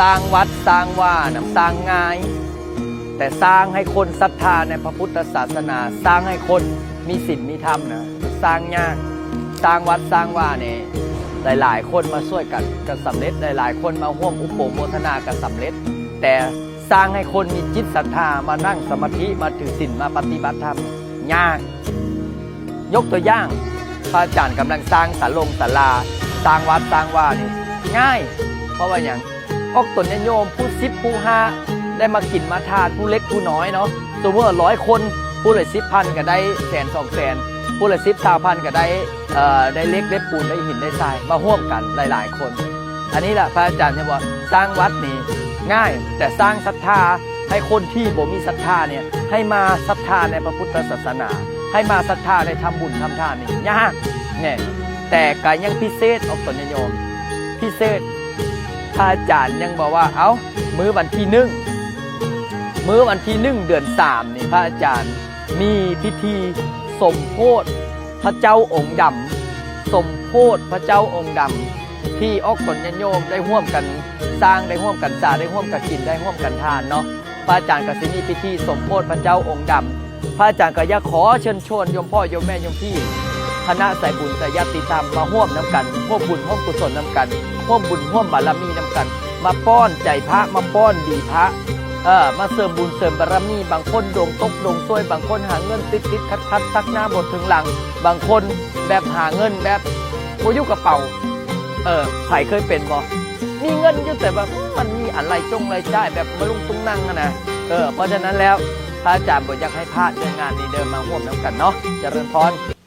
ສ້າງວັດສ້າງວານະສ້າງງ່າຍ, ແຕ່ສ້າງໃຫ້ຄົນສັດທາໃນພະພຸດທະສາສະໜາ, ສ້າງໃຫ້ຄົນມີສິນມີທຳນະ ສ້າງຍາກ. ສ້າງວັດສ້າງວານີ້ ຫຼາຍໆຄົນມາຊ່ວຍກັນກໍສຳເລັດ, ຫຼາຍໆຄົນມາຮ່ວມອຸປະໂມທະນາກໍສຳເລັດ, ແຕ່ສ້າງໃຫ້ຄົນມີຈິດສັດທາມານັ່ງສະມາທິ, ມາຖືສິນ, ມາປະຕິບັດທຳ ຍາກ. ຍົກຕົວຢ່າງ, ພະອາຈານກຳລັງສ້າງສາລົງສາລາ, ສ້າງວັດສ້າງວານີ້ງ່າຍ. ເພາະວ່າຫຍັງ? ອອກຕົນຍາດໂຍມຜູ້ສິບຜູ້ຫ້າໄດ້ມາກິນມາທານ, ຜູ້ເລັກຜູ້ນ້ອຍເນາະ, ສົມມຸດວ່າຮ້ອຍຄົນ, ຜູ້ລະສິບພັນກໍໄດ້ແສນສອງແສນ, ຜູ້ລະສິບຊາວພັນກໍໄດ້ ເອີ ໄດ້ເຫຼັກໄດ້ປູນໄດ້ຫີນໄດ້ຊາຍ ມາຮ່ວມກັນຫຼາຍໆຄົນ. ອັນນີ້ລະພະອາຈານຈະບອກ ສ້າງວັດນີ້ງ່າຍ, ແຕ່ສ້າງສັດທາໃຫ້ຄົນທີ່ບໍ່ມີສັດທານີ້ ໃຫ້ມາສັດທາໃນພະພຸດທະສາສະໜາ, ໃຫ້ມາສັດທາໃນທຳບຸນທຳທານນີ້ຍາກແນ່. ແຕ່ກໍຍັງພິເສດອອກຕົນຍາດໂຍມ, ພິເສດ. ພະອາຈານຍັງບອກວ່າ ເອົ້າ ມື້ວັນທີໜຶ່ງ ມື້ວັນທີໜຶ່ງເດືອນສາມນີ້ ພະອາຈານມີພິທີສົມໂພດພະເຈົ້າອົງດຳ, ສົມໂພດພະເຈົ້າອົງດຳ ທີ່ອອກຕົນຍາດໂຍມໄດ້ຮ່ວມກັນສ້າງ, ໄດ້ຮ່ວມກັນສາ, ໄດ້ຮ່ວມກັນກິນ, ໄດ້ຮ່ວມກັນທານເນາະ. ພະອາຈານກໍຊິມີພິທີສົມໂພດພະເຈົ້າອົງດຳ. ພະອາຈານກໍຢາກຂໍເຊີນຊວນໂຍມພໍ່ໂຍມແມ່ໂຍມພີ່ ຄະນະສາຍບຸນສາຍຍາດຕິທຳ ມາຮ່ວມນຳກັນ, ຮ່ວມບຸນຮ່ວມກຸສົນນຳກັນ, ຮ່ວມບຸນຮ່ວມບາລະມີນຳກັນ, ມາປ້ອນໃຈພະ, ມາປ້ອນດີພະ, ເອີ ມາເສີມບຸນເສີມບາລະມີ. ບາງຄົນດວງຕົກດວງຊວຍ, ບາງຄົນຫາເງິນຕິດໆຂັດໆ ຕັກໜ້າບໍ່ເຖິງຫຼັງ, ບາງຄົນແບບຫາເງິນແບບບໍ່ຢູ່ກະເປົາ. ເອີ ໃຜເຄີຍເປັນບໍ່? ມີເງິນຢູ່ ແຕ່ແບບ ອືມ ມັນມີອັນລາຍຈົງລາຍຈ່າຍແບບມາລຸງຕຸງນັງຫັ້ນນະ. ເອີ ເພາະສະນັ້ນແລ້ວ ພະອາຈານບໍ່ຢາກໃຫ້ພາດເລື່ອງງານນີ້ເດີ, ມາຮ່ວມນຳກັນເນາະ. ຈະເລີນພອນ.